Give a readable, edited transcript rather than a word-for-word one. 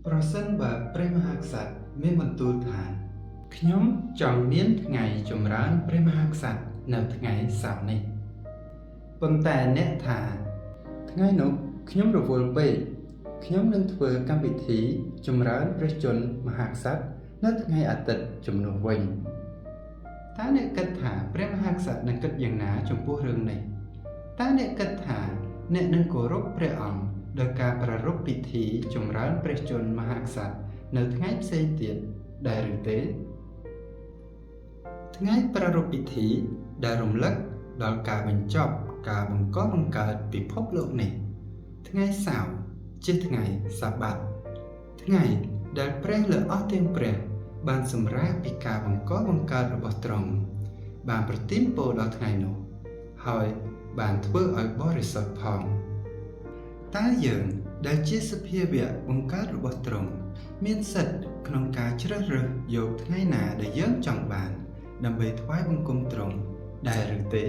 ប្រសិនបើព្រះមហាក្សត្រមានបន្ទូលថាខ្ញុំចង់មានថ្ងៃចម្រើនព្រះមហាក្សត្រនៅថ្ងៃសៅរ៍នេះប៉ុន្តែអ្នកថាថ្ងៃនោះខ្ញុំរវល់ពេកខ្ញុំនឹងធ្វើកម្មវិធីចម្រើនព្រះជន្មមហាក្សត្រនៅថ្ងៃអាទិត្យជំនួសវិញតើអ្នកគិតថាព្រះមហាក្សត្រនឹងគិតយ៉ាងណាចំពោះរឿងនេះតើអ្នកគិតថាអ្នកនឹងគោរពព្រះអង្គដោយការប្រារព្ធពិធីចម្រើនព្រះជន្មមហាក្សត្រនៅថ្ងៃផ្សេងទៀតដែរឬទេ ថ្ងៃប្រារព្ធពិធីដែលរំលឹកដល់ការបញ្ចប់ការបង្កបង្កើតពិភពលោកនេះ ថ្ងៃសៅរ៍ជាថ្ងៃសាបាតថ្ងៃដែលព្រះលើអស់ទាំងព្រះ បានសម្រាកពីការបង្កបង្កើតរបស់ទ្រង់បានប្រទានពរដល់ថ្ងៃនោះ ហើយបានធ្វើឲ្យបរិសុទ្ធផងតើយើងដែលជាសភាវៈបង្កើតរបស់ទ្រង់មានសិទ្ធិក្នុងការជ្រើសរើសយកថ្ងៃណាដែលយើងចង់បាន ដើម្បីថ្វាយបង្គំទ្រង់ដែរឬទេ?